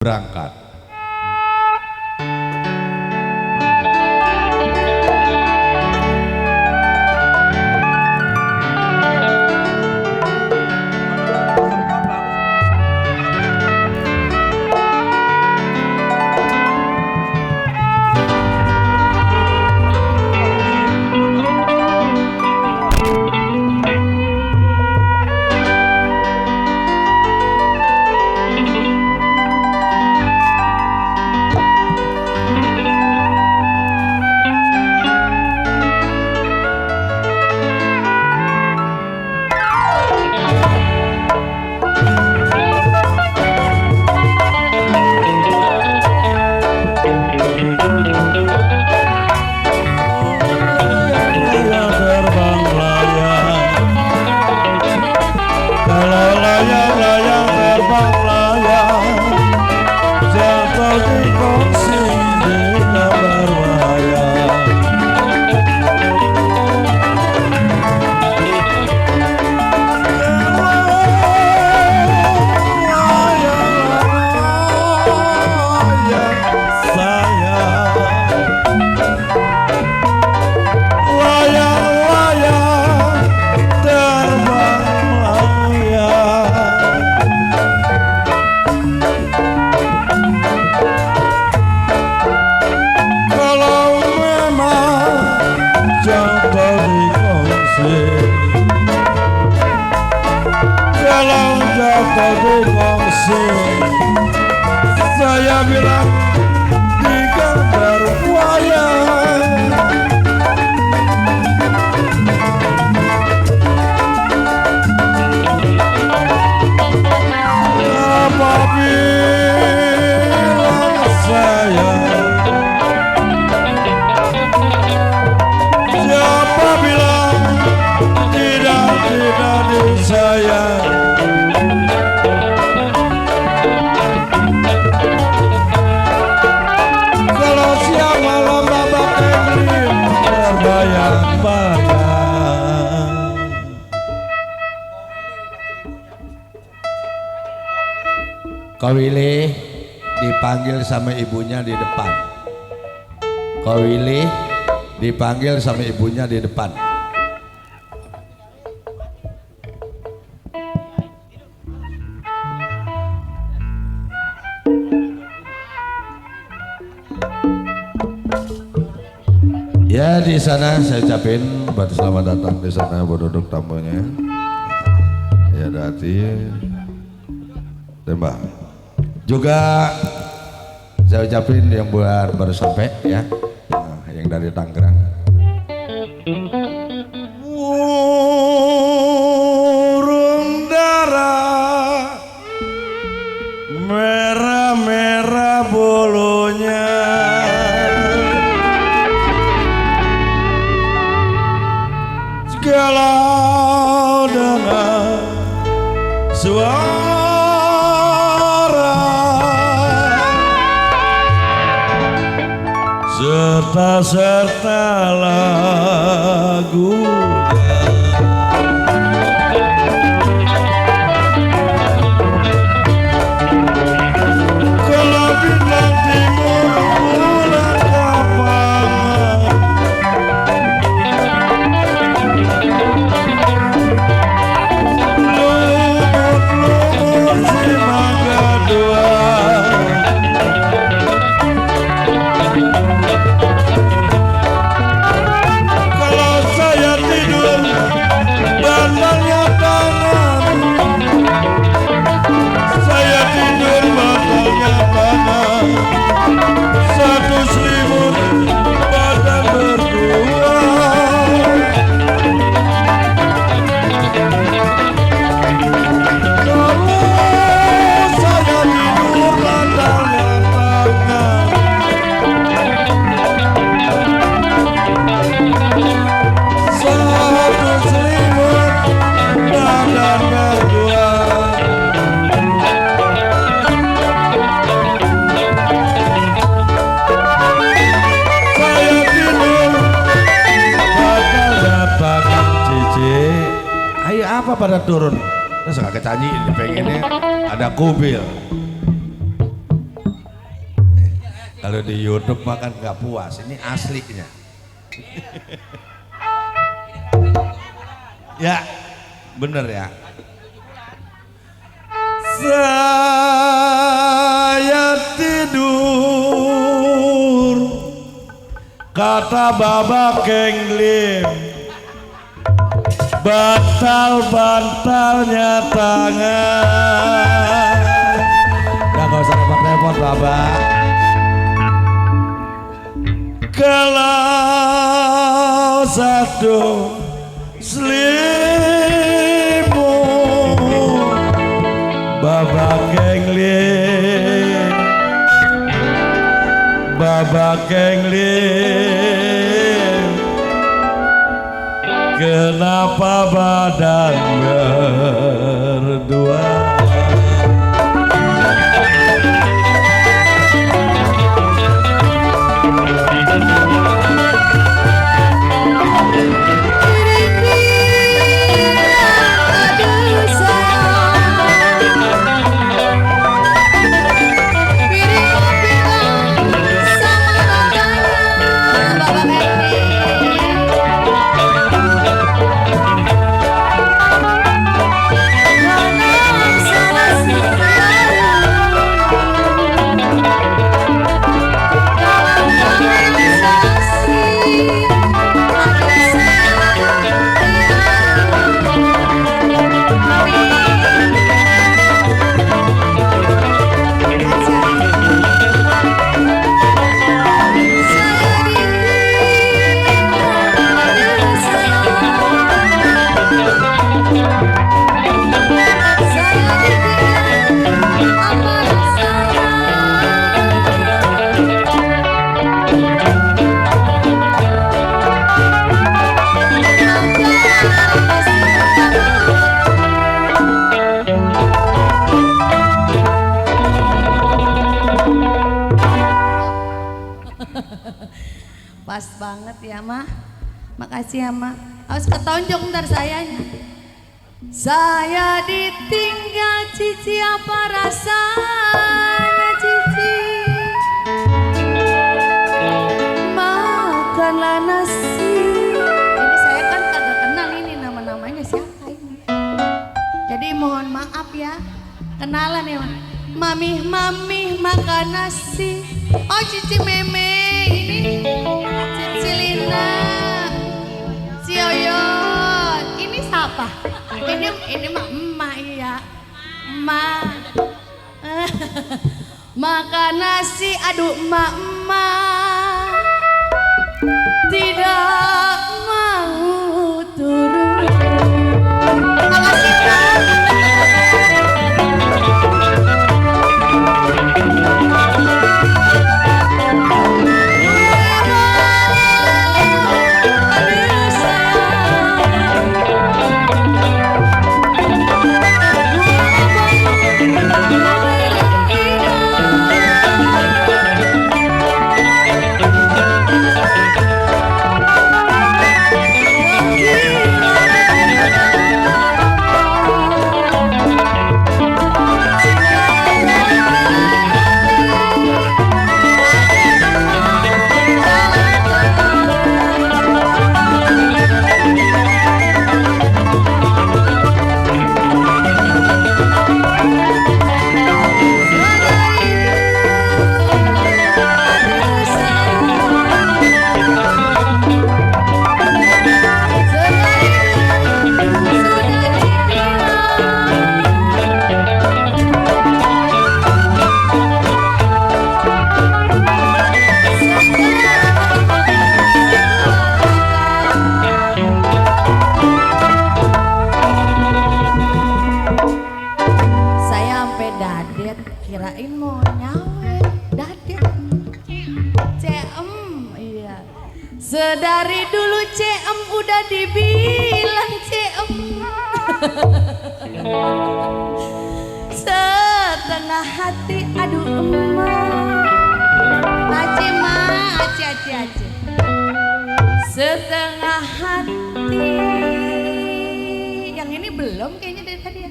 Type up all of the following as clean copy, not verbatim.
berangkat. Saya bilang di gambar wayang apabila saya siapa bilang tidak disayang. Kau Willy dipanggil sama ibunya di depan. Kau Willy dipanggil sama ibunya di depan. Ya, di sana saya ucapin buat selamat datang di sana buat duduk tamunya. Ya hati tembak. Juga saya ucapin yang buat baru sampai ya, yang dari Tangerang. Burung dara merah-merah bulunya, galau dengan suara serta lagunya. Kalau bintang timur bulan kapangan, lumut-lumut si mangga dua. Apa pada turun? Terus nggak kecanyi, pengennya ada kubil. Kalau di YouTube makan nggak puas, ini aslinya. Ya, bener ya. Saya tidur, kata Baba Kenglim, bantal-bantalnya tangan. Udah gak usah repot-repot Baba. Kalau satu selimut Baba Kenglim, Baba Kenglim, kenapa badan berdua? Pas banget ya mah, makasih ya mah. Harus ketonjok ntar sayanya. Saya ditinggal Cici, apa rasanya Cici? Makanlah nasi. Ini saya kan kagak kenal ini nama-namanya siapa ini. Jadi mohon maaf ya, kenalan ya mah. Mami, mami makan nasi. Oh Cici Meme ini. Cici Lina, si Oyon, ini siapa? Ini mah emak ya, emak. Makan nasi, aduh emak tidak mau turun. Makasih Pak. Kirain mau nyawe, dadet. Cem, iya. Sedari dulu Cem udah dibilang Cem. Setengah hati, aduh emak. Aci mah, aci. Setengah hati. Yang ini belum kayaknya dari tadi ya.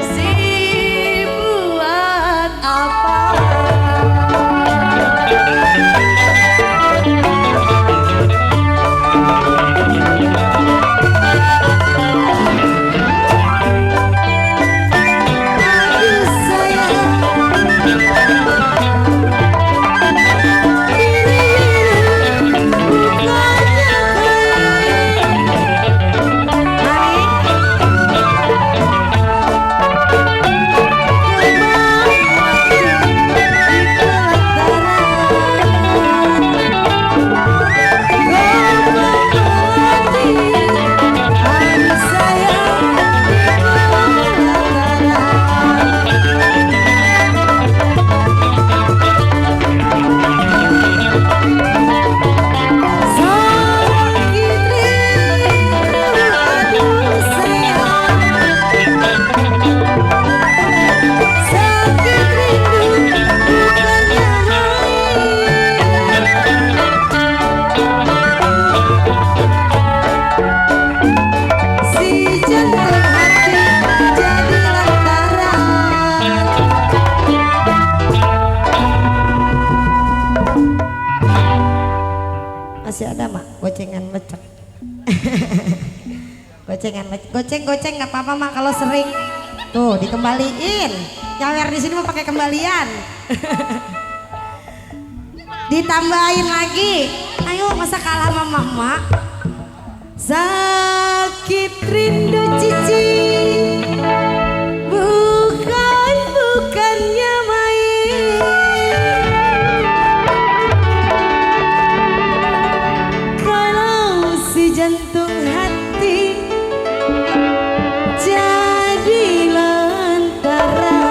Si buat apa? Goceng nggak apa-apa mak kalau sering. Tuh dikembaliin. Nyawer di sini mau pakai kembalian. Ditambahin lagi. Ayo masa kalah sama mama. Sakit rindu cici. Bukannya main. Kalau si jantung hati jadi lantaran.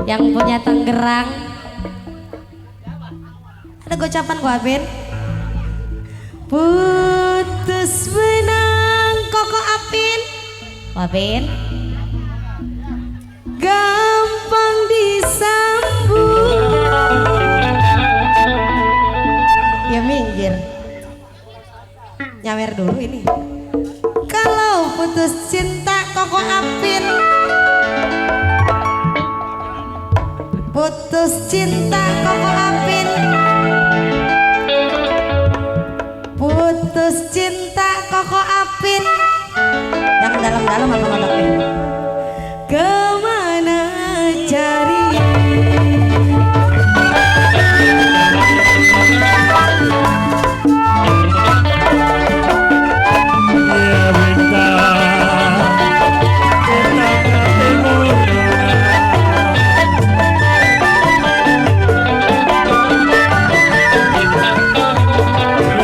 Yang punya Tangerang ada gocapan Ko Apin. Putus benang Koko Apin. Ko Apin gampang disambung. Ya minggir. Nyawer dulu ini. Kalau putus cinta Koko Apin. Putus cinta Koko Apin. Putus cinta Koko Apin. Yang dalam-dalam apa ngomongnya? Kemana cari?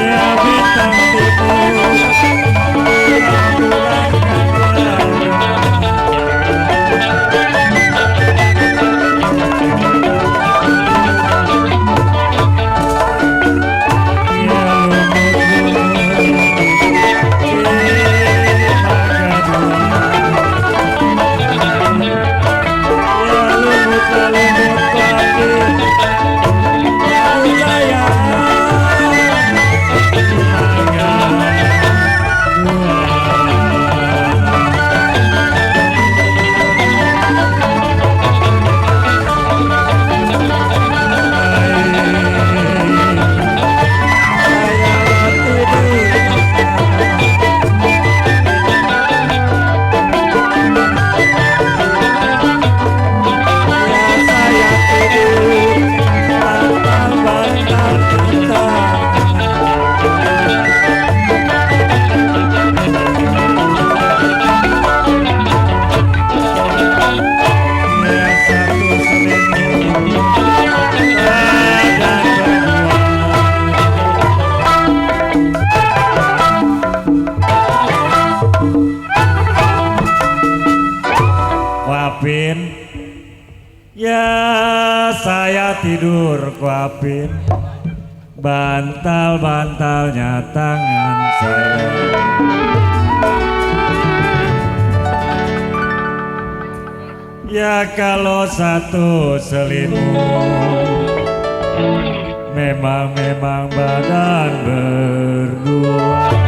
Ya bintang, bintang timur. Ya saya tidur Ko Apin, bantal-bantalnya tangan saya. Ya kalau satu selimut memang badan berdua.